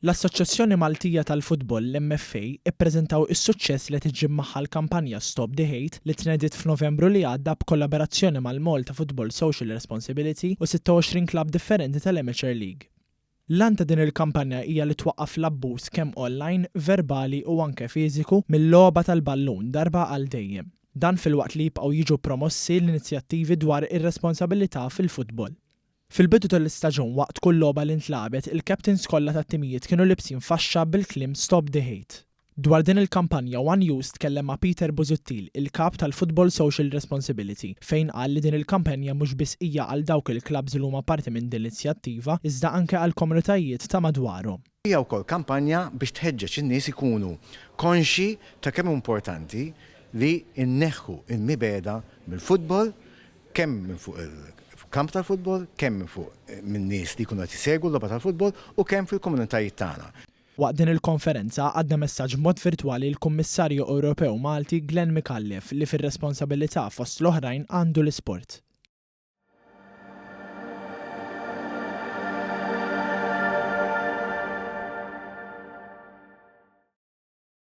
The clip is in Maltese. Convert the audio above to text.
L-Assoċjazzjoni Maltija tal-Futbol, l-MFA, ippreżentaw is-suċċess li qed iġġib magħha l-kampanja Stop the Hate li tnediet f'Novembru li għadda b'kollaborazzjoni mal-Malta Football Social Responsibility u 26 klabb differenti tal-Amateur League. L-għan ta' din il-kampanja hija li twaqqaf l-abbuż kemm online, verbali u anke fiżiku mil-logħba tal-ballun darba għal dejjem. Dan filwaqt li jibqgħu jiġu promossi l-inizjattivi dwar ir-responsabilità fil-futbol. Fil-bidu tal-istaġun waqt kull logħba li ntlagħbet, il-captains kollha tat-timijiet kienu libsin faxxa bil-kliem Stop the Hate. Dwar din il-kampanja one News tkellem ma' Peter Busuttil, il-Kap tal-Football Social Responsibility, fejn qal li din il-kampanja mhux biss hija għal dawk il-clubs li huma parti minn din l-inizjattiva iżda anke għall-komunitajiet ta' madwarhom. Hija wkoll kampanja biex tħeġġeġ in-nies ikunu konxji ta' kemm hu importanti li nneħħu l-mibegħda mill-futbol kemm minn fuq il-kamp tal-futbol, kemm minn fuq minn nies li jkunu qed isegwu l-logħba tal-futbol u kemm fil-komunitajiet tagħna. Waqt din il-konferenza għadda messaġġ b'mod virtwali l-Kummissarju Ewropew Malti Glenn Micallef li fir-responsabilità fost l-oħrajn għandu l-isport.